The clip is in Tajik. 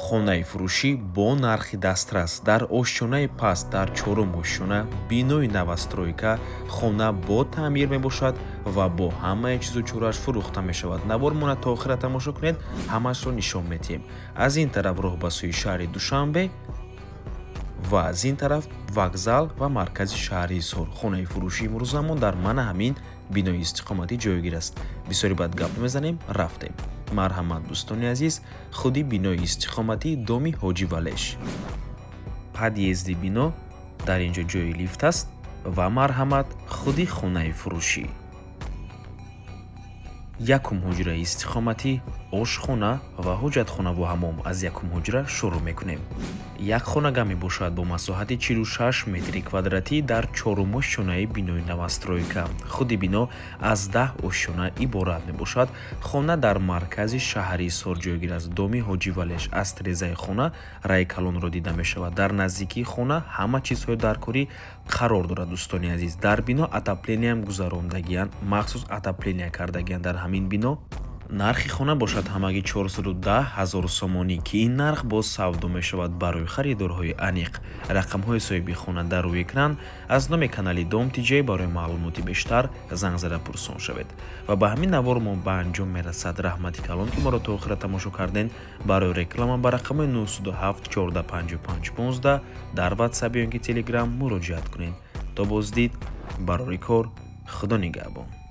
Хонаи фурӯшӣ бо нархи дастрас дар ошёнаи паст, дар чорум ошёна, бинои новостройка. Хона бо таъмир мебошад ва бо ҳамаи чизу чорааш фурӯхта мешавад. Навормона то охира тамошо кунед, ҳамаашро нишон медиҳем. Аз ин тараф роҳ ба сӯи шаҳри Душанбе ва аз ин тараф вокзал ва маркази шаҳри Ҳисор. Хонаи фурӯшии имрӯзамон дар мана ҳамин бинои истиқоматӣ ҷойгир аст. Бисёри баъд гап мезанем, рафтем. Марҳамат, дӯстони азиз, худи бинои истиқоматӣ, доми Ҳоҷи Валеш, подъезди бино, дар ин ҷо ҷои лифт аст ва марҳамат, худи хонаи фурӯшӣ: якум ҳуҷраи истиқоматӣ, ошхона ва ҳоҷатхонаву ҳамом. Аз якум ҳуҷра шурӯъ мекунем. Як хонага мебошад бо масоҳати 46 метри квадратӣ дар чорум ошёнаи бинои новостройка. Худи бино аз 10 ошёна иборат мебошад. Хона дар маркази шаҳри Ҳисор ҷойгир аст, доми Ҳоҷи Валеш. Аз тирезаи хона раи калонро дида мешавад. Дар наздикии хона ҳама чизҳои даркорӣ қарор дорад. Дӯстони азиз, дар бино отоплениям гузарондагиянд, махсус отопления кардагиянд дар ҳамин бино. Нархи хона бошад ҳамагӣ 410 ҳазор сомонӣ, ки ин нарх боз савдо мешавад. Барои харидорҳои аниқ рақамҳои соҳиби хона дар рӯи экран. Аз номи канали Дом Тиҷей барои маълумоти бештар занг зада пурсон шавед. Ва ба ҳамин навор мо ба анҷом мерасад. Раҳмати калон, ки моро то охира тамошо кардем. Барои реклама ба рақами 907 14 55 15 дар Ватсап ё ин ки Телеграм муроҷиат кунед. То боздид, барори кор, Худо нигаҳбон.